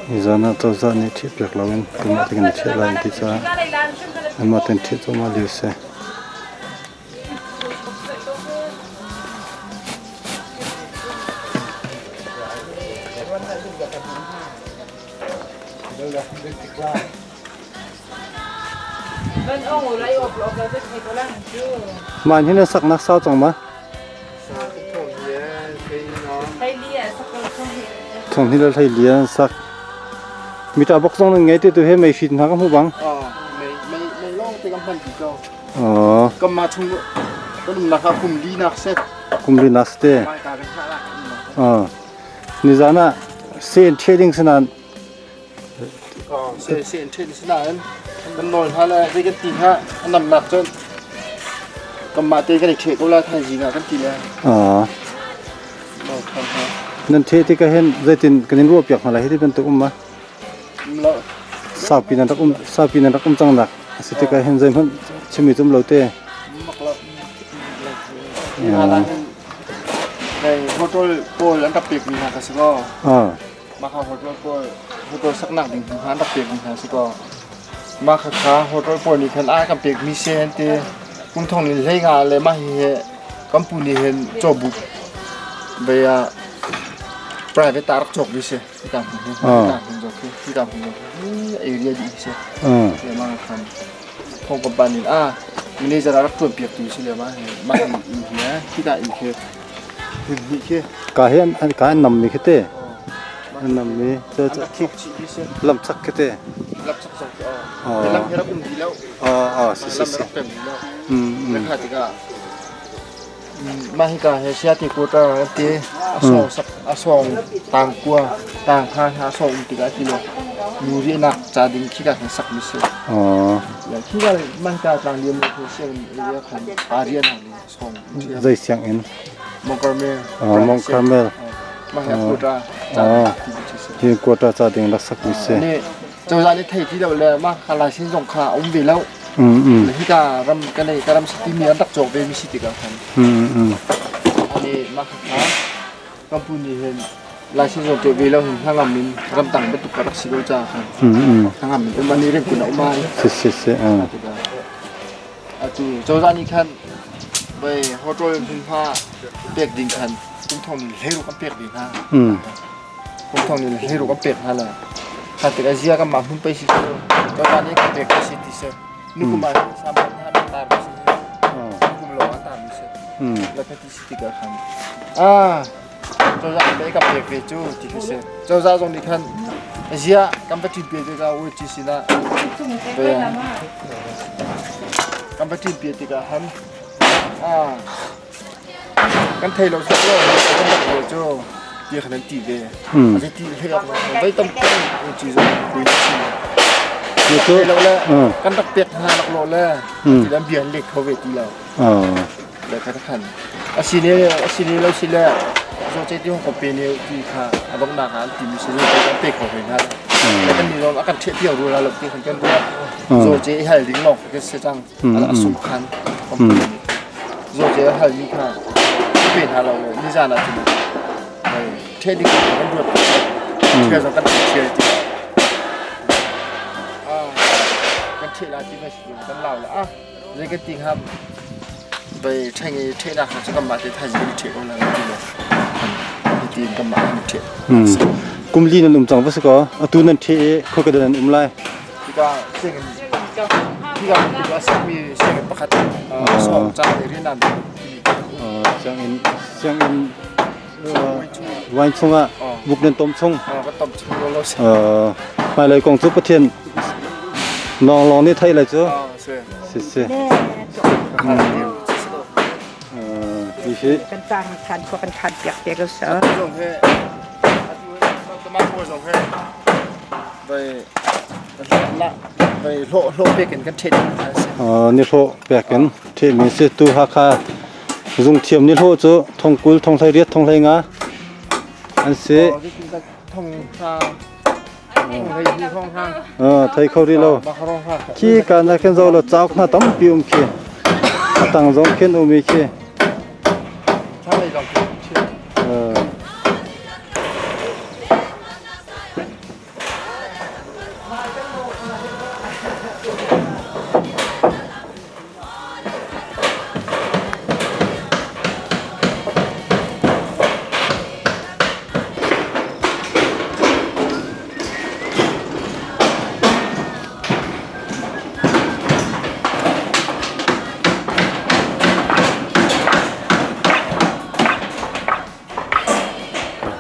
Nizan ah cozah nih ṭhihpiak loin kanmah te kan i ṭhiah lai an ti caah anmah tein ṭhiah cuahmah lio a si. Mah hin na saknak sau cang ma? Thong hi le hlei li an sak. Mita bok zong nan ngei te tu he mei hrit hna ka hmu bang. Mei mei mei lawng te kan hman ti ko. Oh. Kan mah chung kan umnak ah kum li nak set. Kum li nak te. Oh. Nizan ah sen trading sanan Se se ṭhen si nain kan nawl hna le zei kan ti hnga a namnak cun kanmah te kan i ṭheh ko lai thaizing ah kan ti le. Nawl ṭhan hna. Nan ṭheh tikah hin zeitin kan in ruahpiak hna lai hi ti bantuk um ma? Lo. Saupi nan rak um saupi nan rak um cang nak a si tikah hin zeihmanh chimmi cu um lo te. Mak lo. Hi hna lah hin hotel pawl an rak pekmi hna ka si ko. Mah kha hotel pawl hotel saknak ding hna an rak pekmi hna si kaw mah khakha hotel pawl nih khan a kan pekmi si an ti. Kum thong nih hlei nga le mah hihi kan pu nih hin cawbuk vei ah private ah rak cawkmi si. Hika hmun hi hika hmun zong khi hika hmun zong khi area dih hi si. Le mah khan thong company in a manager ah rak ṭuan piaktu si le mah hi mah hi inn hi hika inn khi Ka hi an ka an nammi khi te. An nammi cu cu lam chak khi te. Lam hi rak um ti lo. Oh, si si si. Kha tikah mah hika he siati quarter an ti a sawng sak a sawng tang kua tang kha ha sawng um tikah ti lo nu riahnak ca ding khi ka sak mi si. Oh. Khi ka mah hika tlang liam lo siang area khan pa riahnak ding Zei sianginn? Mount Carmel. Mount Carmel. Mah hi quota Hi quota ca ding rak sakmi si. Nih cozah nih thei ti lo le mah kha license zong kha a um ve lo. Hika ram kan ei ka ram si timi an rak cawk ve mi si tikah khan. Ani mah kha kampu nih hin license zong tuah ve lo hin hnangam in ramtang bantuk ka rak si lo ca khan. Hnangam in um ani rem kun a um ai. Si si si. Atu cozah nih khan vei hotel hmunhma pek ding khan kum thong nih hleiruk an pek ve hna. Kum thong nih hleiruk an pek hna le kha tik a zia kan mah hmun pei si cu cozah nih kan pek si ti si. Nukum ah sampan hna an tar mi si. Nukum lawng an tar mi si. La kha ti si tikah khan ah cozah nih pei kan pek ve cu ti khi si. Cozah zong nih khan zia kan va ṭin pe tikah UHC sinah kan va ṭin pe tikah han kan thei lo sak lo kan rak lo cu ti khan an ti ve. A ti hlei ak vai tam UHC zong kui si. Thei lo le kan rak pek hna lak lo le ti lam bia an lek kho ve ti lo. Le kha khan asine asine lo si le zo che ti hong ko pe ne ti kha a donghnak ah an ti mi si zo che kan pe kho ve hna le kan ni zong a kan ṭhiah piak rua lo ti khan kan ruah zo che i hal ding lawng ka si cang a sung khan zo che hal mi kha pe hna lo le ni zan ah cun ṭhiah ding kan ruat ṭhiah zong kan ṭhial ti kan ṭhiah la ti ma si kan lau la a Zei kan ti hnga bei ṭheng i ṭhehnak cu kanmah te thaizing kan i ṭheh ko lai ti le hiti in kanmah kan i ṭheh. Kum li nan um cang va si kaw atu nan ṭheh i khuaka nan um lai. Hika sianginn hika hika sakmi sianginn pakhat sawng ca le rian an Sianginn sianginn wine chungah buk nan tom chung. Kan tom chung lo lo. Hmailei kong cu Pathian lawng lawng nih theih lai cu. Si si. Hi Kan tang khan khua kan khan piak te lo sa. Zong he atu zong he vai vai hlawh hlawh pek in kan ṭhet Ni hlawh pek in ṭhehmi si tu Hakha zungthiam ni hlawh cu thongkul thonghlei riat thonghlei nga an si. Thei kho rih lo. Khi ka na kan zo lo cauk hna tampi um khi. A tang zong khin umi khi. Thlanglei zong khi ṭhial.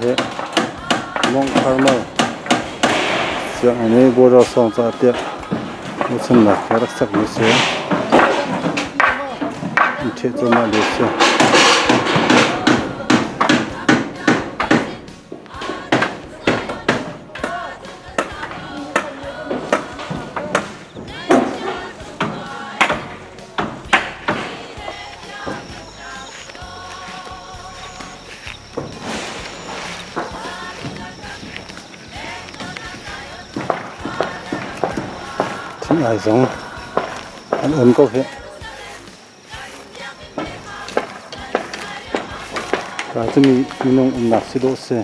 Hi Mong Carmel sianginn i border song caah tiah ruahchannak he rak sakmi si. An ṭheh cuahmah lio si. Thing-ai zong an um ko hih. Ka cu minung umnak si dawh si.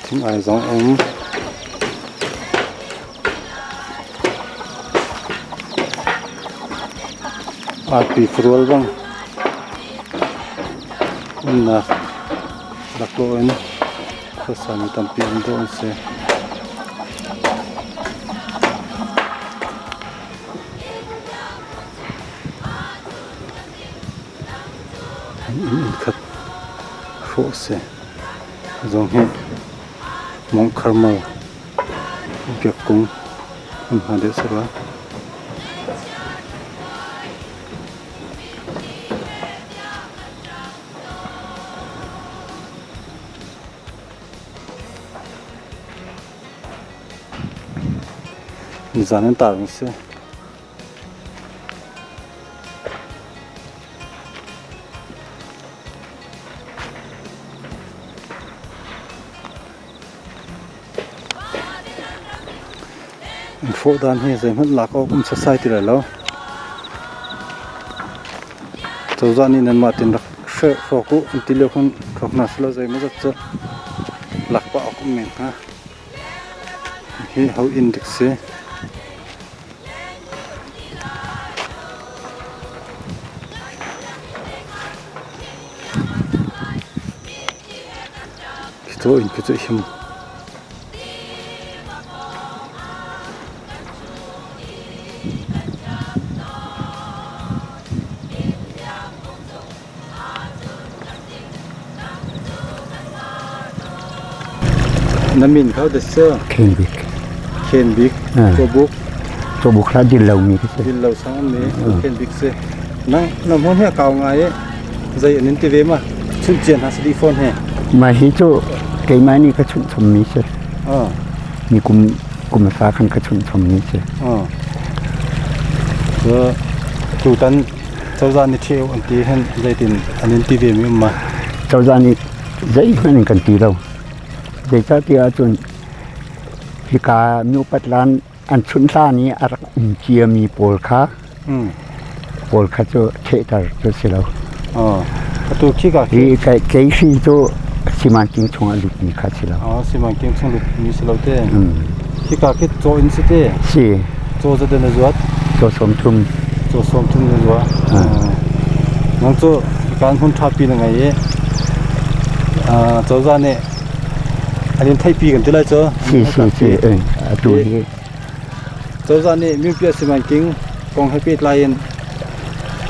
Thing-ai zong a um. Arpi farual bang umnak laklawh in khuasami tampi um dawh an si. An inn inn khat hrawh a si. Zong hi Mount Carmel biakkung hmunhma deuh si rua. Nizan an tar mi si. An hrawh dan hi zeihmanh lak awk um sasai ti lai lo. Cozah nih nanmah tin rak hrawk u an ti lio khan hrawk hna selaw zeimaw zat cu lak pah awk um men hnga. Hi ho inn dik si. Khi inn khi cu him. Na min kha dah si? Khen Bik. Khen Bik. Cawbuk. Cawbuk hlah dil lomi ka si. Dil lo sang mi Khen Bik si. Nang na hmun he kau ngai i zei an in ti ve ma? Chunh cian ha si di phone he. Ma hi cu keimah nih ka chunh chommi si. Ni kum kum fa khan ka chunh chommi si. Cu tutan Cozah nih ṭheo an ti hin zeitin an in ti ve mi um ma? Cozah nih zeihmanh in kan ti lo. Zeicahtiah ahcun hika nupat lan an chunh hlan i a rak um ciami pawl kha pawl kha cu thehter cu si lo. Atu khi ka hi kei hri cu simanking chung ah lutmi kha si lo. Simanking chung lutmi si lo te. Hika khi caw in si te. Si. Caw zat na zuat? Caw 30. Caw 30 na zuat. Nang cu kan hun ṭhapi na ngei i cozah nih an in theihpi kan ti lai cu. Si si si atu hi. Cozah nih Myopia simanking kong he pehtlai in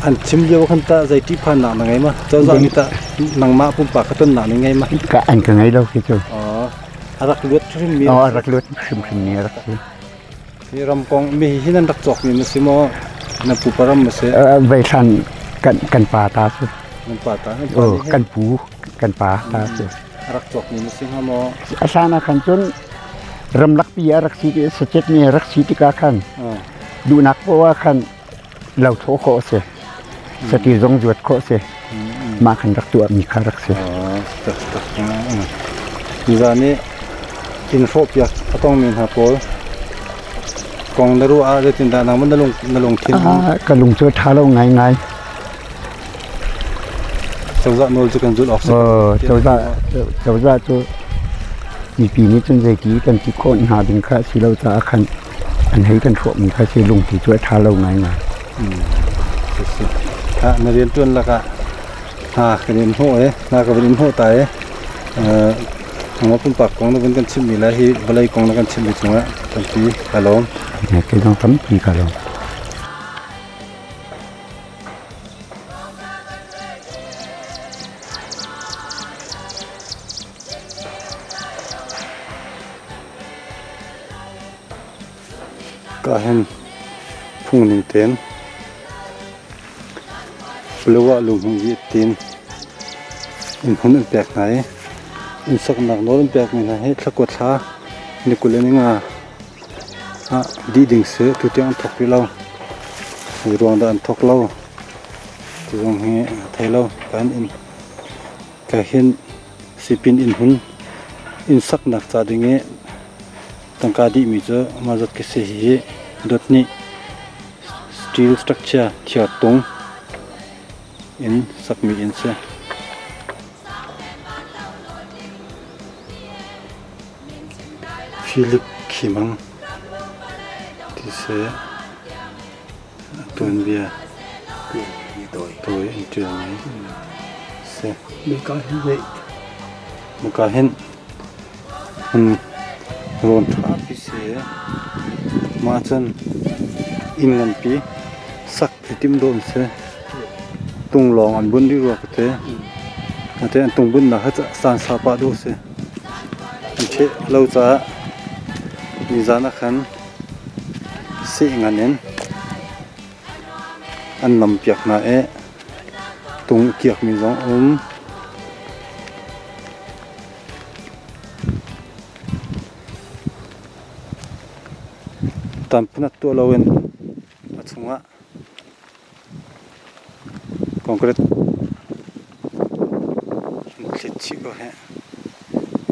an chim lio khan ta zei ṭihphannak na ngei ma? Cozah nih tah nangmah pumpak kha tonnak na ngei ma? Ka an ka ngei lo khi cu. A rak luat hrimmi. A rak luat hrimhrim ni a rak si. Hi ram kong mi hi nan rak cawkmi na si maw? Na pupa ram ma si? Veihlan kan kan pa ta si. Nan pa ta? Oh, kan pu kan pa ta si. A rak cawkmi na si hnga maw? A hlan ah khan cun ramlak pi a rak si sachet mi a rak si tikah khan duhnak poah khan lo tho khawh a si. Sati zong zuat khawh a si. Mah khan rak tuahmi kha rak si. Nizan i inn hrawhpiak a tongmi hna pawl kong na ruah ah zeitindah nangmah na lungthin Ka lung cu ṭha lo ngaingai. Cozah nawl cu kan zulh awk si. Cozah cozah cu mipi nih cun zeiti kan ti khawh hna ding kha si lo caah khan an hei kan hrawhmi kha si lungpi cu a ṭha lo ngaingai. Na rianṭuan lakah hna kan in hnawh i hna ka van in hnawh ta i nangmah pumpak kong na vun kan chimhmi le hi vawlei kong na kan chimhmi cungah tampi ka lawm. Kei zong tampi ka lawm. Ka hin phungning tein Paletwa lunghmui hi tin inn hmun an pek hna i inn saknak nawl an pekmi hna hi thlakua thla ni 25 ah dih ding si. Tutiang an thawk rih lo. Zei ruang dah an thawk lo ti zong hi a thei lo. Kan inn ka hin sipin inn hmun inn saknak ca ding i tangka dihmi cu mah zat khi si. Hihi dot nih steel structure thiartung in sakmi inn si. Philip Khimang ti si. Tuanbia tawi an ṭialmi si. Muka hin hmun rawn ṭhapi si. Mah cun inn nganpi sak i timh dawh an si. Tung lawng an bunh rih rua ka ti. Natein an tung bunhnak hi caan sau pah dawh a si. An ṭheh lo caah nizaan ah khan seh ngan in an nampiak hna i tung a kiakmi zong a um. Tamphunat tuah loin a chungah Concrete an thlet chih ko hih.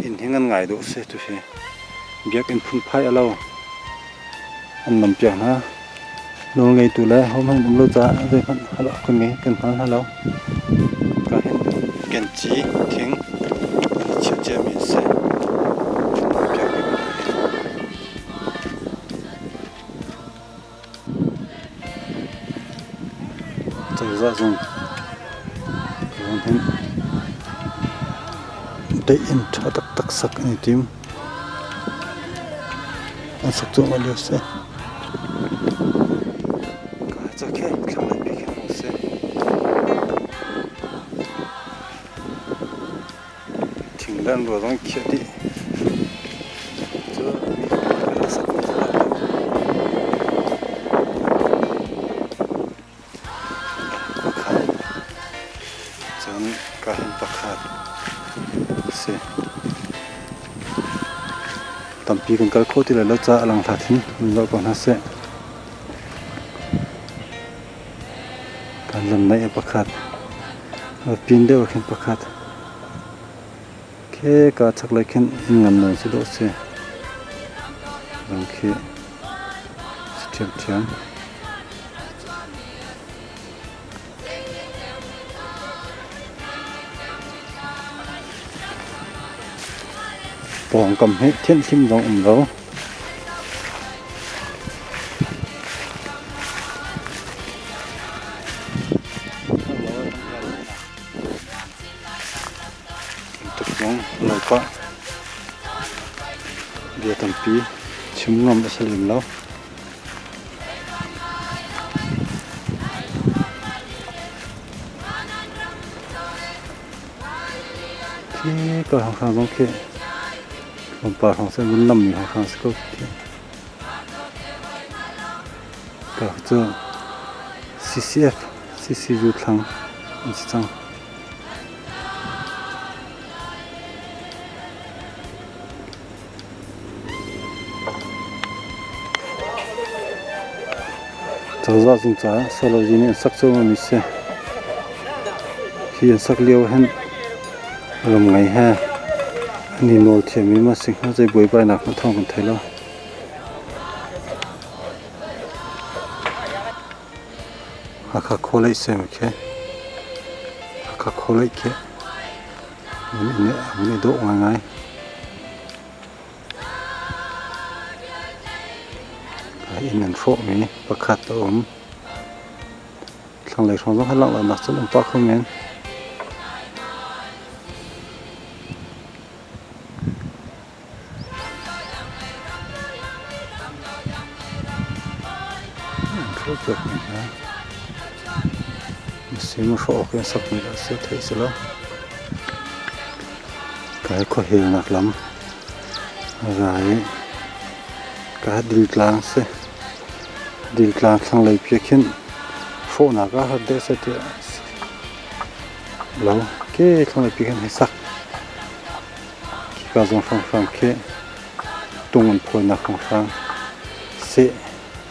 Inn hi ngan ngai dawh a si tuhi. Biakinn phunphai a lo. An nam piak hna. Nawl ngeitu le hohmanh an um lo caah zeihmanh hal awk kan ngei kan hngal hna lo. Ka hin kenci thing an i chiah ciami an si. An nam piak dih ko hna hi. Cozah zung hin deih-inn ṭha taktak sak an i tim. An sak cuahmah lio a si. Thlanglei bik hin a si. Thing le an rua zong i khiah dih. Cu pakhat cun ka hin pakhat a si. Tampi kan kal kho ti lai lo caah a langhlat hin hun zoh ko hna seh. Kan lam naih ah pakhat, pin deuh ah khin pakhat. Khi ka chaklei khin inn ngan nawn si dawh a si. Zong khi si ṭhiamṭhiam. Pawngkam hi thianhhlim zong um lo. Tuk zong lo pah. Bia tampi chim ngam a si lem lo. Khi ka hang zong khi tlawmpal hrawng si vun nammi hrawng si ko khi. Ka cu CCF CCU thlang an si cang. Cozah zung caah Sology nih an sak cuahmahmi si. Hi an sak lio hin ram ngei he an i nawl thiammi maw si hnga zei buaibainak hmanh thawng kan thei lo. Hakha College si khi. Hakha College khi an i dawh ngaingai. Inn an hrawhmi pakhat a um. Thlanglei hrawng zong hi langhnak cun um pah kho men. An hrawh piakmi hna. Machine hrawh awk in sakmi dah si theih si lo. Kai khuahelnak lam a ra i ka diltlang si. Diltlang thlanglei pi ah khin hrawhnak ah har deuh seh tiah lo. Ke thlanglei pi khin hei sak. Khika zawn hrawnghrang khi tung an phawinak hrawnghrang seh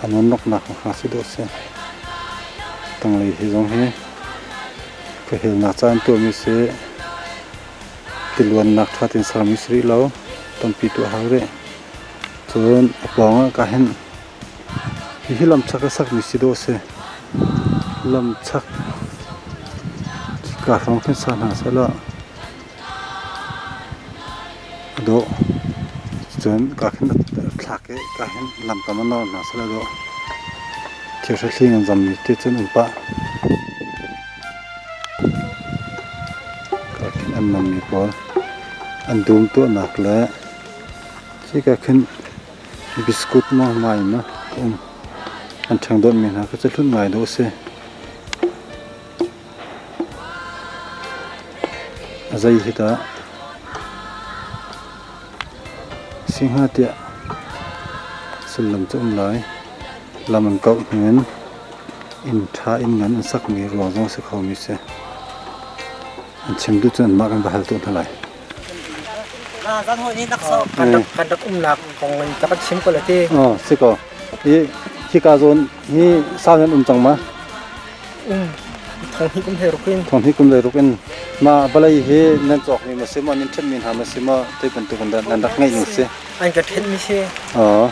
a nawnnoknak hrawnghrang si dawh a si. Tanglei hi zong hi khuahelnak ca an tuahmi si. Tiluannak ṭha tein sermi si rih lo. Tampi tuah hau rih. Cun a pawng ah ka hin hihi lamchak a sakmi si dawh a si. Lamchak khika hrawng khin sa hna sehlaw a dawh. Cun ka khin a thlak i ka hin lamkam a nawr hna sehlaw a dawh. Thirhri hling an zammi te cun um pah. Ka khin an nammi pawl an dum tuahnak le Khika khin biskut maw mai maw a um. An ṭhangdawtmi hna kha cu hlut ngai dawh a si. A zei hi dah si hnga tiah sullam cu um lai. Lam an kauh hnu in inn ṭha inn ngan an sakmi ruang zong a si khomi si. An chim duh cun anmah kan va hal tuah hna lai. Kan rak umnak kong in ka kan chim ko le ti. Oh, si ko. Hi hika zawn hi sau nan um cang ma? Um, thong hi kum he ruk in. Thong hi kum le ruk in. Ma vawlei hi nan cawk mi ma si maw, nan ṭhen mi hna ma si maw, te bantuk in nan rak ngeih ning si. An ka ṭhen mi si. Oh,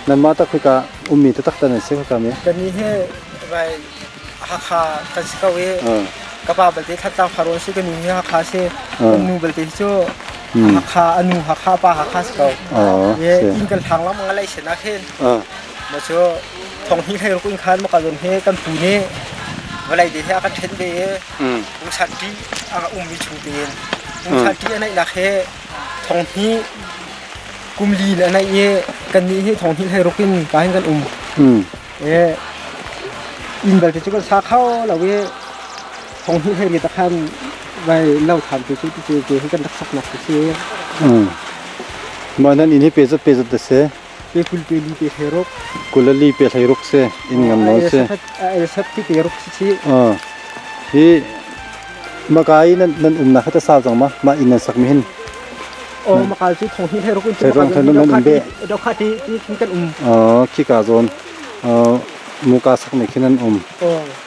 nan mah tak khika ummi taktak ta nan si khika mi? Kan ni hi vai Hakha kan si ko i ka pa balte Thantlang Farrawn si ka nu hi Hakha si kan nu balte cu Hakha a nu Hakha pa Hakha si ko i inn kan hlang lang nga lai sen ah khin ma cu thong hi hlei ruk in khan maka zon he kan pu nih vawlei te he a kan ṭhen ve i ungsan ṭi a ummi chung tein ungsan ṭi a neihnak he thong hi kum li in a neih i kan nih hi thong hi hlei ruk in ka hin kan um Inn belte cu kan sa kho lo i thong hnih hlei riat ah khan vai lo than te cu ti te hi kan rak saknak cu si. Mah nan inn hi pe zat pe zat da si? Pe 20 pe li pe hlei ruk. 20 le li pe hlei ruk si. Inn ngan nawn si. El sat ti pe ruk si si. Hi maka i nan nan umnak kha ta sau cang ma? Mah inn nan sak mi hin. Oh maka cu thong hnih hlei ruk in Hlei ruk nan um be. Dokha ti ti kan um. Oh khika zawn. Muka sakmi khin an um.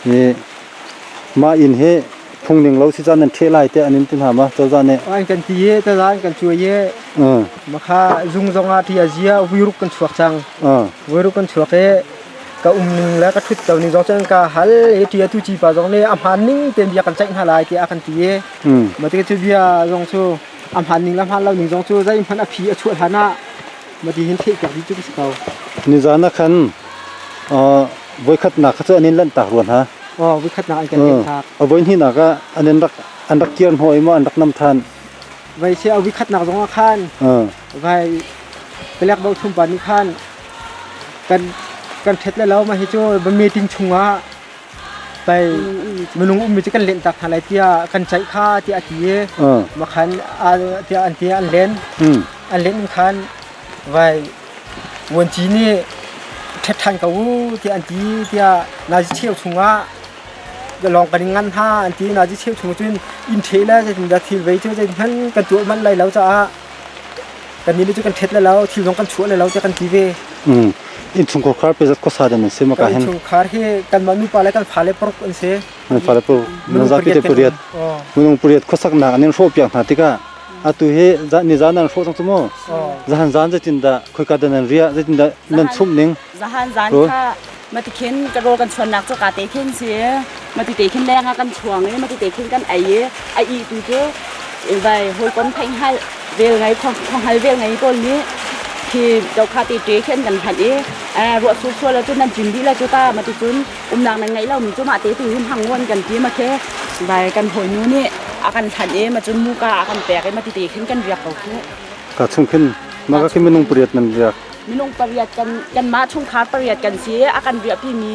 Hi mah inn hi phungning lo si caan nan ṭheh lai tiah an in ti hna ma cozah nih? An kan ti i cozah an kan cuai i makha zung zong ah ṭi a zia vuiruk kan chuak cang. Vuiruk kan chuak i ka um ning le ka ṭhut ko ning zong cun ka hal i ṭi atu ci pa zong nih a hmaan ning tein bia kan ceih hna lai tiah a kan ti i mah tikah cu bia zong cu a hmaan ning le hmaan lo ning zong cu zeihmanh a phi a chuah hlan ah Mati hin theih piak dih cu ka si ko. Nizan ah khan voikhatnak kha cu an in lanhtak rua hna. Oh, voikhatnak an kan lanhtak. A voihnihnak ah an in rak an rak kir hnawh i maw an rak nam than. Vai si a voikhatnak zong ah khan vai palek bo thum pa nih khan kan kan ṭhet le lo ma hi cu meeting chungah pai minung ummi cu kan lentak hna lai tiah kan ceih kha tiah a ti i makhan tiah an ti an len an len in khan vai vuanci nih ṭhet ṭhan ko u tiah an ti tiah nazi cheu chungah lawng kan in ngan hna an ti nazi cheu chung cun inn ṭhe le zeitindah thil vei cu zeihmanh kan tuah manh lai lo caah kan nih cu kan ṭhet le lo thil zong kan chuah le lo tiah kan ti ve. Innchungkhar pezat khuasa dan an si maka hin. Innchungkhar hi kanmah nupa le kan fale paruk an si. Nan fale paruk nan zapi te pariat. Minung pariat khuasaknak an in hrawh piak hna tikah atu hi ni zan nan hrawh cang cu mu. Zahan zan zeitindah khoika dan nan riah zeitindah nan chumh ning. Zahan zan kha Mati khin ka rawl kan chuannak cu ka te khin si. Mati te khin leng ah kan chuang i mati te khin kan ei i a ih tu cu vai hawikom theih vel ngai khonghal vel ngai pawl nih khi dokha te te khin kan hlat i ruah sur sual cun nan cin dih la cu ta mati cun umnak nan ngeih lomi cu mah te tu hin hang nguan kan ti ma khe vai kan hawinu nih a kan hlat i ma cun muka a kan pek i mati te khin kan riak ko khi. Ka chung khin mah ka khin minung pariat nan riak. Minung pariat kan kanmah chungkhar pariat kan si a kan riahpi mi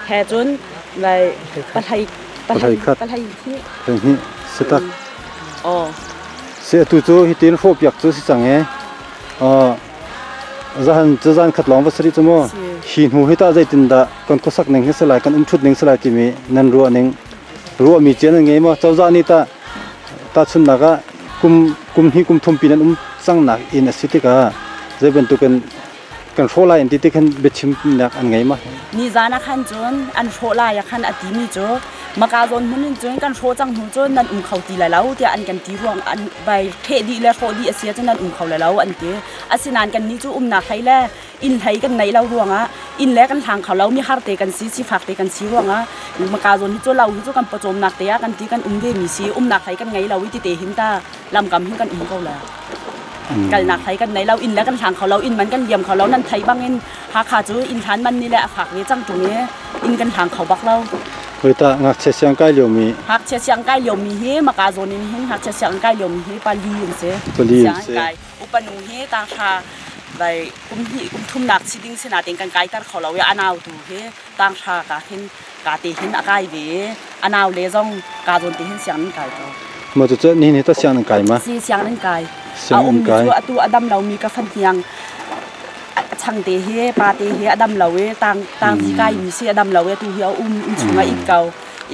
he cun lai pahlei pahlei khat pahlei hi hi si tak. Oh. Si atu cu hitin hrawhpiak cu si cang e. Zahan cu zan khat lawng va si rih cu mu. Hi hnu hi tah zeitindah kan khuasak ning hi si lai kan umthut ning si lai timi nan ruah ning ruahmi cia nan ngei maw? Cozah nih tah tahchunhnak ah kum kum hnih kum thum pi nan um cangnak inn a si tikah zei bantukin kan hrawh lai an ti tik hin biachimnak an ngei ma? Nizan ah khan cun an hrawh lai ah khan a timi cu maka zawn hmun in cun kan hrawh cang hnu cun nan um kho ti lai lo tiah an kan ti ruang an bai ṭheh dih le hrawh dih a si ahcun nan um kho lai lo an ti. Asinain kannih cu umnak hlei le inn hlei kan neih lo ruangah inn le kan hlang kho lo mi har te kan si sifak te kan si ruangah maka zawn hi cu lo hi cu kan pawcawmnak te ah kan ti kan um ve mi si umnak hlei kan ngei lo i ti te hin ta lamkam hin kan um ko la kalnak hlei kan nei lo inn le kan hlang kho lo inn man kan liam kho lo nan thei bangin Hakha cu inn hlan man ni le a fak ve cang ṭung i inn kan hlang kho bak lo. Hoi ta ngakchia siang kai lio mi ngakchia siang kai lio mi hi maka zawn in hin ngakchia siang kai lio mi hi pali an si. Pali an si. Kai upanu hi tanghra vai kum hnih kum thumnak si ding sinain kan kaiter kho lo i a nau tu hi tanghra ka hin ka te hin a kai ve i a nau le zong ka zawn te hin siang nan kai ko. Ma cu cu ni ni ta siang nan kai ma? Si siang nan kai. Siang a um an kai. Cu atu a dam lomi ka fan hniang chang te hi pa te hi a dam lo i tang tang zi kai mi si a dam lo i tu hi a um in chung a it ko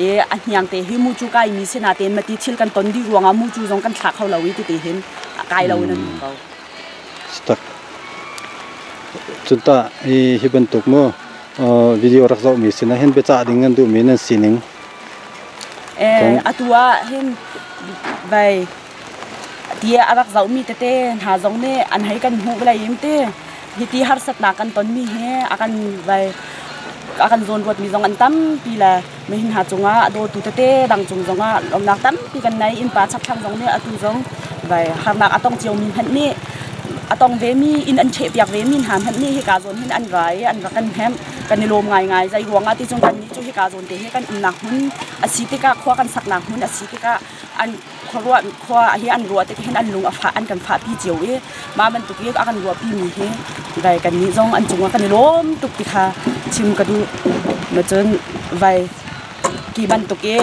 i a hniang te hi mu cu kai mi si na ten mati thil kan ton di ruangah mu cu zong kan thla kho lo i ti te hin a kai lo in an um ko. Tak. Cunta hi hi bantuk mu video rak zoh mi sin ah hin biacah ding an duh mi nan sining. Eh atu ah hin vai ti a rak zoh mi tete hna zong nih an hei kan hmuh lai im ti hiti harsatnak kan ton mi hi a kan vai a kan zawn ruat mi zong an tampi le mihin hna cungah a dawtu tete dang cung zongah lawmnak tampi kan nei innpa chakthlang zong nih atu zong vai harnak a tong cio mi hmanh nih a tong ve mi inn an ṭhehpiak ve mi hna hmanh nih hika zawn hin an ra i an rak kan hnemh kan i lawm ngaingai zei ruangah ti cun kan nih cu hika zawn te hi kan umnak hmun a si tikah khua kan saknak hmun a si tikah an khuaruah khua hi an ruah tik hin an lung a fah an kan fahpi cio i mah bantuk i a kan ruahpi mi hi vai kan nih zong an cungah kan i lawm tuk ti kha chim ka duh ma cun vai ki bantuk i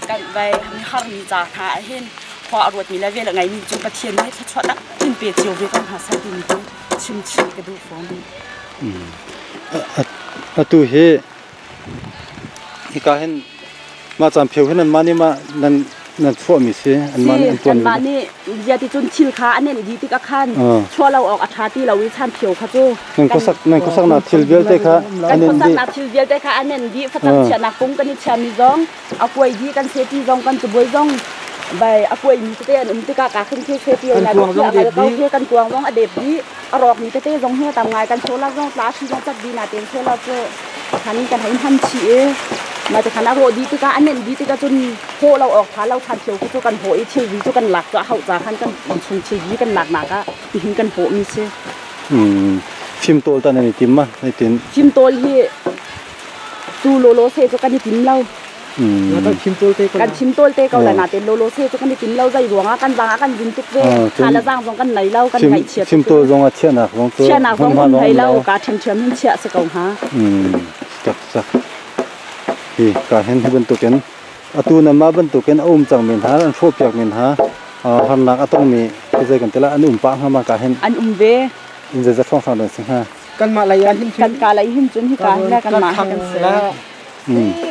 kan vai mi har mi ca hna ah hin khua a ruat mi le vel a ngei mi cu Pathian nih thluachuah tak in pe cio ve ko hna seh ti mi cu chim chih ka duh fawn. Atu hi Hika hin mah caan pheu hin anmah nih mah nan nan chuahmi si anmah nih an tuanmi. Kanmah nih zia ti cun thil kha a nenh dih tikah khan chuah lo awk a ṭha ti lo i chan phio kha cu nan khuasak nan khuasaknak thil vialte kha kan khuasaknak thil vialte kha a nenh dih facang chiahnak pung kan i chiami zong a kuai dih kan seti zong kan cabuai zong bai a kuai mi tete an um tikah ka khin khi seti na kan kuang zong a dep dih a rawk mi tete zong hi tam ngai kan solar zong tla hri zong cat dih na ten solar cu khan kan hei hman chih i mah ti khan a rawh dih tikah a nenh dih tikah cun hawh lo awk tha lo than thio cu kan hawh i thilri cu kan lak cu a hauh ca khan kan chung thilri kan lak nak ah tihin kan hawh mi si. Fim tawl ta nan i tim ma nan i tin Fim tawl hi tu lolo se cu kan i tim lo. Kan chim tawl te ko Kan chim tawl te ko la na te lolo se cu kan i tim lo zai ruangah kan zang ah kan vin tuk ve. Kha la zang zong kan nei lo kan ngaih chiat. Fim tawl zong a chiahnak zong cu chiahnak zong um thei lo ka ṭhiamṭhiam hin chiah si ko hnga. Tak tak. Hi ka hen hi bantukin atu na ma bantukin a um cang men ha an hrawh piak men ha harnak a tong mi zei kan tela an um pa hnga ma ka hen an um ve. In zei za thong sang dan si hnga. Kan mah lei ah hin kan ka lei hin cun hi ka hin kan mah kan si.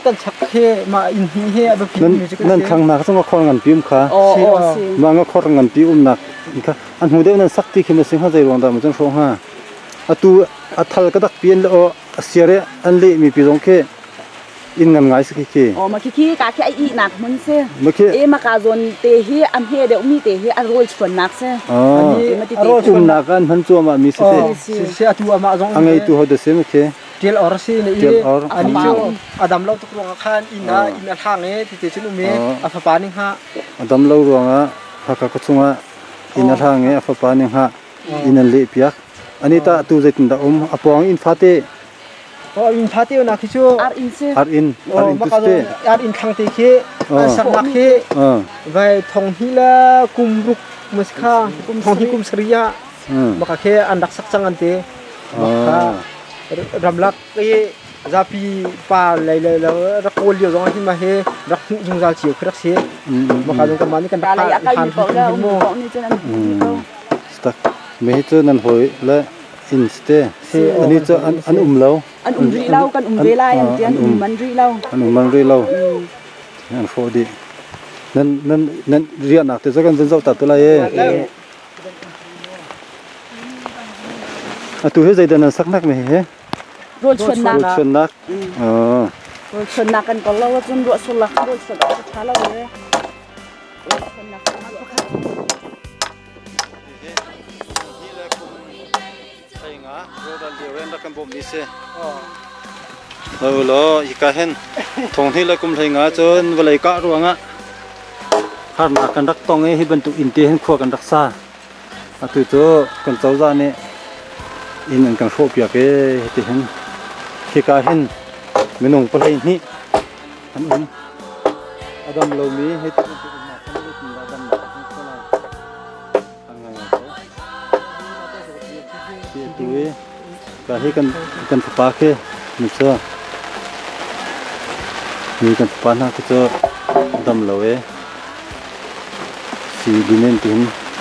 Kan chak he mah inn hi he a biapi mi cu nan thlang nak cu ngakhor nganpi um kha mah ngakhor nganpi umnak kha an hmu deuh nan sak ti khi na si hnga zei ruang dah ma cun hrawng hnga atu a thal ka dak pi an le o a siare an leh mi pi zong khi inn ngan ngai si khi khi o ma khi khi ka khi ai i nak mun si ma khi e ma ka zon te hi am he deuh mi te hi a rol chuan nak si um nak an han chuam mi si te si atu ama zong angei tu ho de se ma khi. Tial or si ne i ani cu a dam lo tuk ruangah khan inn ah inn a hlang i titi cun um i a fapa nih hnga. A dam lo ruangah Hakha khuachung ah inn a hlang i a fapa nih hnga inn an leh piak. Ani tah tu zeitindah um a pawng inn fate Oh, inn fate na khi cu ar inn si ar inn ar inn tu si ar inn thlang te khi an saknak khi vai thong hi la kum ruk mas kha thong hi kum sari ah maka khi an rak sak cang an ti maka ramlak i zapi pa lei lei lo rak kawl lio zong hi ma hi rak hmuh zungzal cio khi rak si maka zong kan mah nih kan rak han hin mu tak me hi cu nan hoi le inn te ani cu an um lo an um rih lo kan um ve lai an ti an um man rih lo an um man rih lo an hrawh dih nan nan nan riahnak te cu kan vun zoh ta tu lai e Atu hi zeidah nan saknak mi hi? Rawl chuannak. Rawl chuannak. Rawl chuannak kan kol lo ahcun ruah sur lak rawl chuan awk a ṭha lo e. Rawl chuannak pakhat. Lo law hika hin thong hnih le kum hlei nga cun vawlei kah ruangah harnak kan rak tong i hi bantuk inn te hin khua kan rak sa. Atu cu kan cozah nih inn an kan hrawhpiak i hiti hin hika hin minung pahlei hnih an um. A dam lomi hiti bantuk umnak khan zeitindah damnak a hmuh khawh lai? An ngai ngai ko. Hi atu i ka hi kan kan fapa khi mi cu mi kan fapa hna khi cu dam lo e si dinen tiin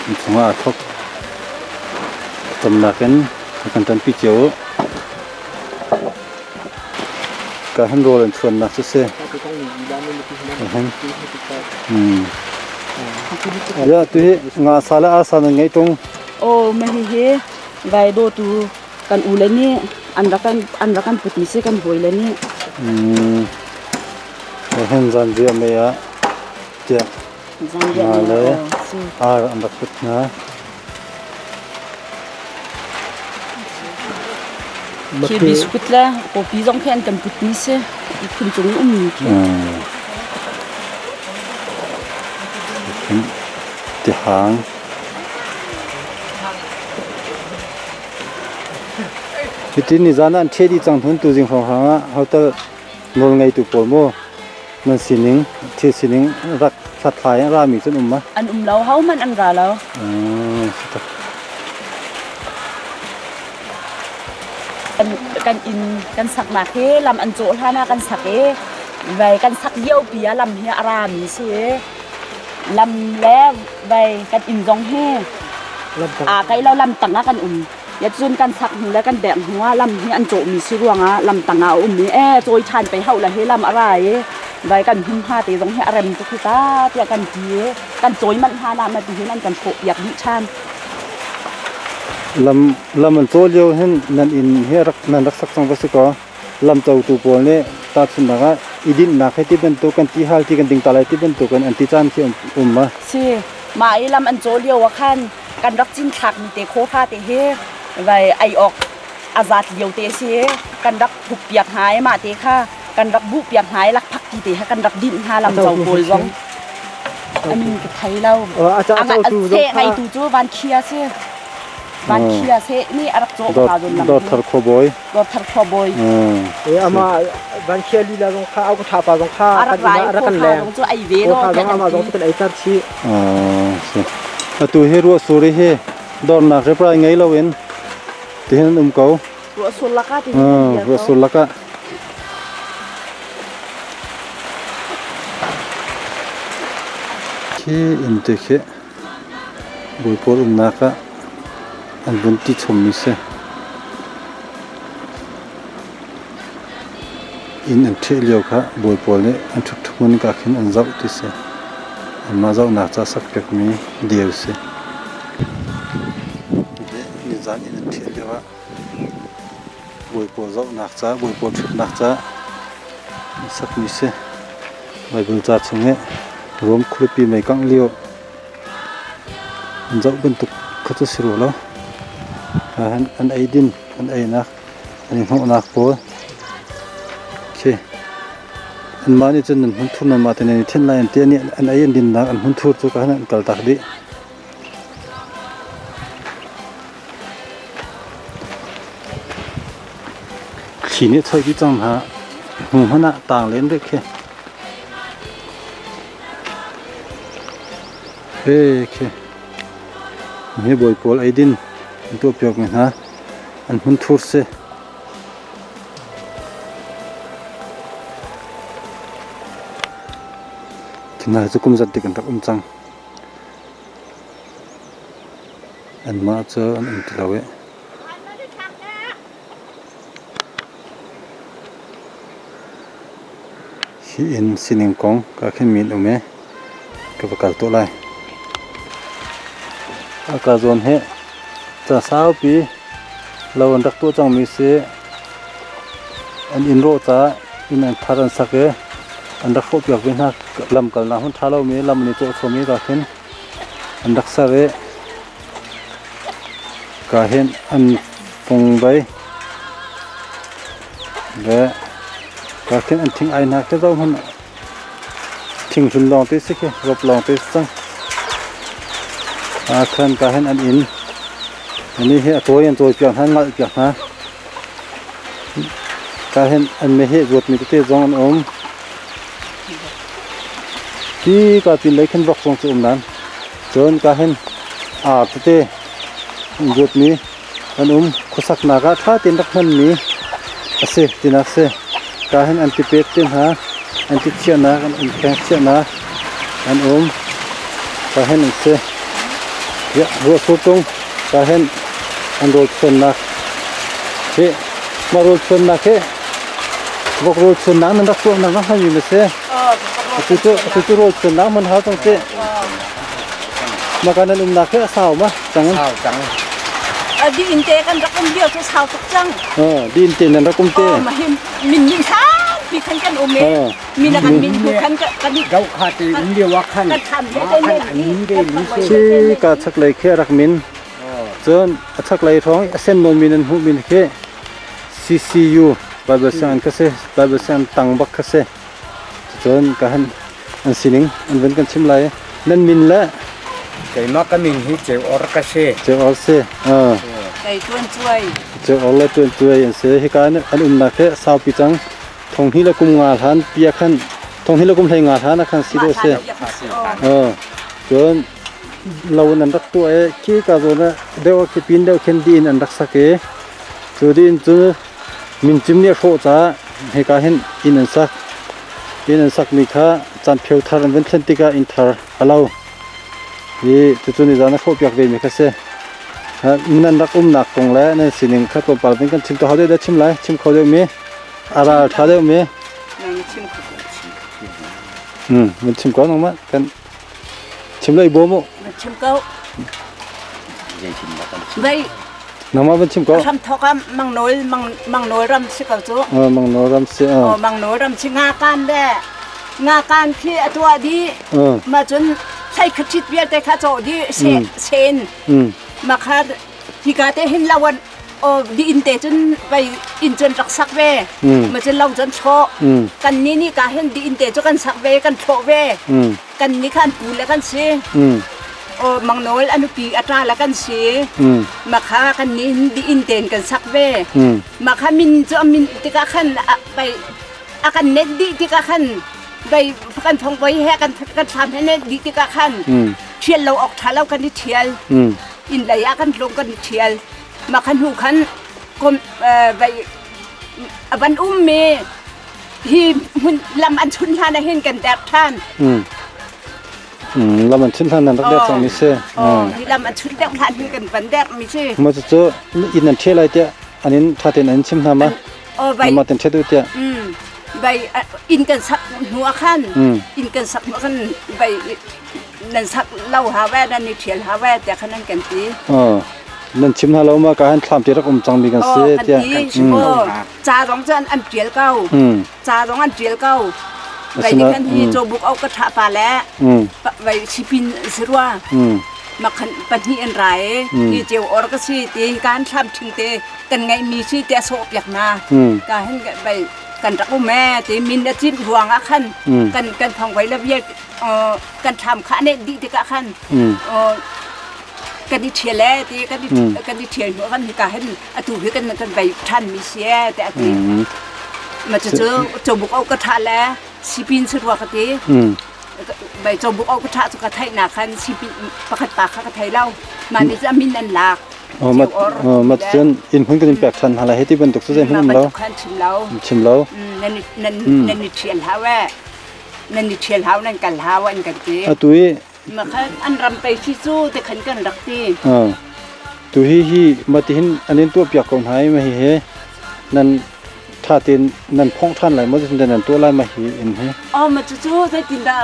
in chungah a thok tamnak in a kan ṭanpi cio u. Ka hin rawl an chuannak cu si. Ya tu hi nga sa le ar sa nan ngei tung. Oh ma hi hi vai do tu kan u le nih an rak kan an rak kan put mi si kan hawi le nih. Mm. Hen zan ria me ah tiah Zan ria nga me le oh si. ar an rak put hna. Khi biscuit le kawpi zong khi an kan putmi si. Phun cung ummi khi. Tihang. Hitin ni zan ah an ṭhe dih cang hnun tuzing hrawnghrang ah hotel nawl ngeitu pawl mu nan sining thil sining rak hlathlai in rami cun um ma? An um lo, hohmanh an ra lo. Kan kan inn kan saknak hi lam an cawh hlan ah kan sak i vai kan sak lio pi ah lam hi a rami si i lam le vai kan inn zong hi aa kai lo lam tang ah kan um. Ya cun kan sak hnu le kan bek hnu ah lam hi an cawhmi si ruangah lam tang ah a um i e cawi ṭhan pei hauh le hi lam a ra i vai kan hmunhma te zong hi a rem tuk hi ta tiah kan ti i kan cawi manh hlan ah ma ti hin an kan hrawh piak dih ṭhan. Lam lam an caw lio hin nan inn hi rak nan rak sak cang va si kaw lam cotu pawl nih tahchunhnak ah i dinhnak he ti bantuk kan ti hal ti kan ding ta lai ti bantuk in an ti caan khi um ma. Si mah i lam an caw lio ah khan kan rak cinthlakmi te khawhra te hi vai ei awk a zat lio te si kan rak puk piak hna i mah te kha kan rak buh piak hna i lakphak ti te kha kan rak dinh hna lam co pawl zong amin ka thei lo se ngeitu cu van khia si van khia se ni a rak cawh ka zon lam dor thar kho boy dor thar kho boy e ama van khia lila zong kha au ka tha pa zong kha arak rai arak kan leng zong cu ai ve no kha zong ama zong kan ei tar chi Si. Atu hi ruah sur hi dornak reprai ngei loin tihin an um ko. Ruah sur lakah ti Ruah sur lakah. Khi inn te khi bawi pawl umnak ah an vun ti chommi si. Inn an ṭheh lio kha bawi pawl nih an ṭhut hmun ka khin an zoh ti si. Anmah zohnak ca sakpiakmi deu si. Nizan inn an ṭheh lio ah bawi pawl zohnak ca, bawi pawl ṭhutnak ca an sakmi si. Baibal ca chung i Rom khualipi mei kangh lio an zoh bantuk kha cu si rua lo. An eidin, an einak, an i hnawhnak pawl. Khi anmah nih cun nan hmunthur nanmah te nan i thenh lai an ti. Anih an ei an dinnak an hmunthur cu ka han an kaltak dih. Thli nih a choih dih cang hna. Hnu hmanh ah tang len rih khi. He khi. Hi bawi pawl eidin an tuahpiak mi hna an hmunthur si. Thina cu kum zat dik an rak um cang. Anmah cu an um ti lo i. Hi inn sining kong ka khin mi an um i ka va kal tuah lai. A ka zawn hi ca saupi lo an rak tuah cangmi si. An inn rawh caah inn an thar an sak i an rak hrawhpiak ve hna. Lam kalnak hmun ṭha lomi lam an i cawhchom i ka khin an rak ser i ka hin an fungvei le ka khin an thing ai hna khi zoh hmanh thinghlun lawng te si khi rop lawng te si cang. A khan ka hin an inn ani hi a tawi an tawi piak hna an ngalh piak hna. Ka hin an meheh zuatmi tete zong an um. Hi ka pin lei khin vok zong cu um nan. Cun ka hin ar tete an zuatmi an um. Khuasaknak ah ṭha tein rak hmanmi a si tinak si. Ka hin an tipet te hna, an ti chiahnak, an umkheng chiahnak an um. Ka hin an si. Ruahsur tung ka hin an rawl chuannak hi mah rawl chuannak hi vok rawl chuannak nan rak tuahnak na hmanmi na si. Atu cu atu cu rawl chuannak man hau cang si. Maka nan umnak hi a sau ma cang? Sau cang. Di in te kan rak um lio cu sau tuk cang. Di in te nan rak um te. Ma hi min min sampi khan kan um e. Min kan min hnu khan kan i Dau kha te um lio ah khan kan tham ma khan an min ve mi si. Si ka chaklei khi a rak min. Cun a chaklei hrawng a sen nawn mi nan hmuh mi khi CCU Bible sianginn kha si. Bible sianginn tang bak kha si. Cun ka han an sining an vun kan chim lai. Nan min le Keimah ka min hi Ceu Or ka si. Ceu Or si. Kei tuan cuai. Ceu Or le tuan cuai an si. Hika an umnak hi saupi cang. Thong hi le kum nga hlan pia khan thong hi le kum hlei nga hlan ah khan si dawh si. Cun lo in an rak tuah i khi ka zawn ah deuh khi pin deuh khin di in an rak sak i cu di in cu Mincim nih a hrawh caah hika hin inn an sak. Inn an sakmi kha caanphio thar an vun thlen tikah inn thar a lo. Hi cucu nizan a hrawhpiak vemi kha si. Nan rak umnak kong le nan sining kha tlawmpal vun kan chim to hau deuh dah chim lai. Chim kho deuhmi, a ral ṭha deuhmi. Vun chim ko nangmah kan Chim lai bawm u. Chim ko. Vai Nangmah van chim ko. Ram thok ah mangnawl mang mangnawl ram si ko cu. Mangnawl ram si. Oh mangnawl ram si nga kan le nga kan khi a tuah di. Ma cun thlai khathit vialte kha cawh di se sen. Ma kha hika te hin lawan o di in te cun vai inn cun rak sak ve ma cun lo cun thlawh kan ni ni ka hin di in te cu kan sak ve kan thlawh ve kan ni khan pu le kan si o mangnawl anupi ata le kan si ma kha kan ni di in ten kan sak ve ma kha min cu min tikah khan vai a kan net dih tikah khan vai kan thong voi he kan kan thlam he net dih tikah khan thial lo ok tha lo kan i thial inn lei ah kan tlung kan i ṭhial. Mah kha hnu khan kom vai a van um mi hi hmun lam an chun hlan ah hin kan dek ṭhan. Lam an chun hlan nan rak dek cang mi si. Hi lam an chun dek hlan hin kan van dek mi si. Ma cu inn an ṭhial lai tiah an in ṭha tein an chim hna ma? Mah ten ṭhet u tiah. Vai inn kan sak hnu ah khan inn kan sak hnu ah khan vai nan sak lo ha ve nan i thial ha ve tiah khan an kan ti. Nan chim hna lo ma ka han thlam ti rak um cang mi kan si tiah. Kan ti. Ca zong cu an tial ko. Ca zong an tial ko. Vai ni khan hi cawbuk au ka tha pa le vai sipin sirua makhan pahnih an ra e hi ceu or ka si ti kan thlam thing te kan ngai mi si te so piak na ka hin vai. Kan rak um ee ti min a cinh ruang ah khan kan kan thongvoi le vial kan thlam kha a nenh dih tikah khan kan i ṭhial ee ti kan i kan i ṭhial hnu kan hika hin atu hi kan kan bei ṭhan mi si ee tiah a ti. Ma cucu cawbuk au ka ṭha le sipin si rua ka ti. Bai cawbuk au ka ṭha cu ka theih nak khan sipin pakhat pa kha ka thei lo. Mah nih cu a min an lak. Ma cun inn hmun kan in pek ṭhan hna lai hei ti bantuk cu zeihmanh um lo. Khan chim lo. Chim lo. Nan nan nan i ṭhial hau ee. Nan i ṭhial hau nan kal hau an kan ti. Atu i Ma khan an ram pei si cu ti khan kan rak ti. Tu hi hi ma ti hin an in tuah piak ko hna i ma hi he nan tha tein nan phongh ṭhan lai maw zeitin nan tuah lai ma hi inn hi. Oh ma cucu zeitindah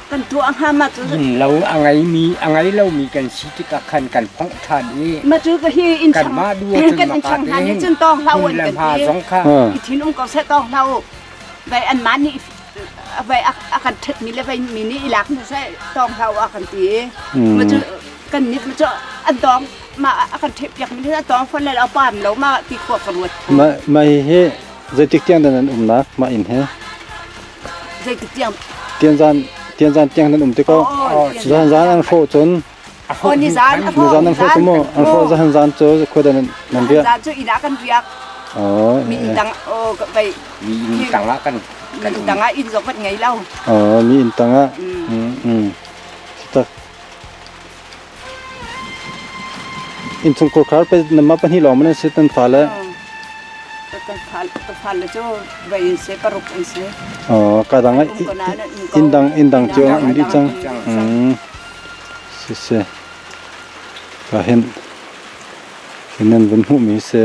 kan tuah hnga ma cu lo a ngeimi a ngei lomi kan si tikah khan kan phongh ṭhan i ma cu ka hi inn kan mah duh ahcun kan inn chang hna nih cun tawng hlah u an kan ti zong kha i thin um ko seh tawng hlah u vai an mah nih vai a kan ṭhet mi le vai mi nih i lak hna seh tawng hlah u a kan ti ma cu kan nih ma cu an tawng ma a kan ṭheh piak mi le a tawng fawn le a pam lo ma ti khua ka ruat ma ma hi hi zeitik tiang dah nan umnak mah inn he Zeitik tiang? Tianzan tianzan tiang nan um te ko. Zan zan an hrawh cun. Oh ni zan a Ni zan an hrawh cu mu. An hrawh zan zan cu khua da nan nan riak. Zan cu inn ah kan riak. Oh. Mi inn tang oh vai. Mi inn tang ah kan mi inn tang ah inn zok vat ngei lo. Oh mi inn tang ah. Mm mm. Tak. Innchungkhar khar pe nama pahnih lawng man si tan fa le. Ka fa le cu vai in se paruk in se. Oh, ka dang in dang in dang cu an di cang. Mm. Si se. Ka hin hin nan vun hmuh mi se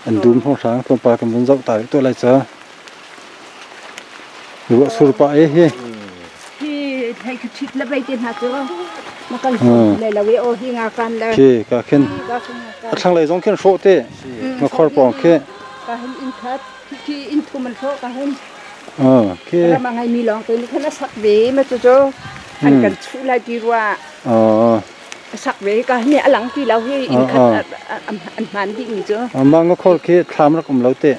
an dum ho hrang tlawmpal kan vun zoh ta to lai cha. Ruah sur pah e hi. Hi thei ka ṭhit le bei te hna cu na kan le lo i aw hi nga kan le. Khi ka khin a thlanglei zong khin hrawh te nga khor pawng khi. Ka hin inn khat khi inn thum an hrawh ka hin. Ah khi. Ram a ngai mi lawng te nih khan a sak ve ma cu cu an kan chuh lai ti rua. Ah. A sak ve ka hi a lang ti lo hi inn khat an hman dih mi cu. Mah nga khor khi thlam rak um lo te.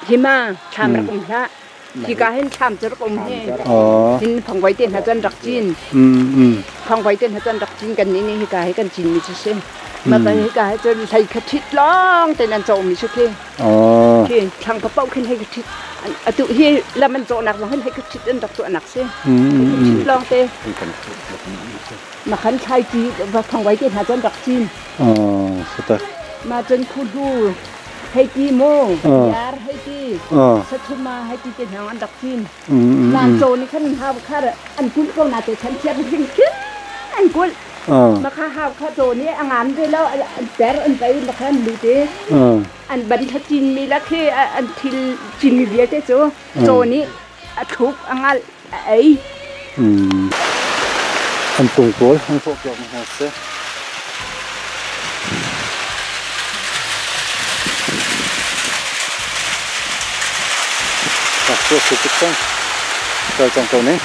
Hi ma thlam rak um hlah. Hika hin thlam cu rak um hi. Hin fangvoi te hna cun rak cin. Fangvoi te hna cun rak cin kan nih nih hika hi kan cin mi cu si. Ma kan hika hi cun hlei kha ṭhit lawng te nan cawh mi cu khi. Khi thlang pa paoh khin hlei kha ṭhit. Atu hi lam an cawhnak zong hin hlei kha ṭhit an rak tuahnak si. Ṭhit lawng te. Ma khan thlai ci fangvoi te hna cun rak cin. Ma cun khuhlu hei ti mu yar hei ti sathuma hei ti te hna an rak cin lan caw nih khan hau kha an kulh ko na te chan thiam hrim khin an kulh ma kha hau kha caw nih a ngan ve lo an ter an pei ma kha an lu te an ban tha cin mi la khi an thil cin mi vialte cu caw nih a thluk a ngal a ei An tung pawl an hrawhpiak mi hna si. Rak tuah tuk cang. Kal cang ko ning.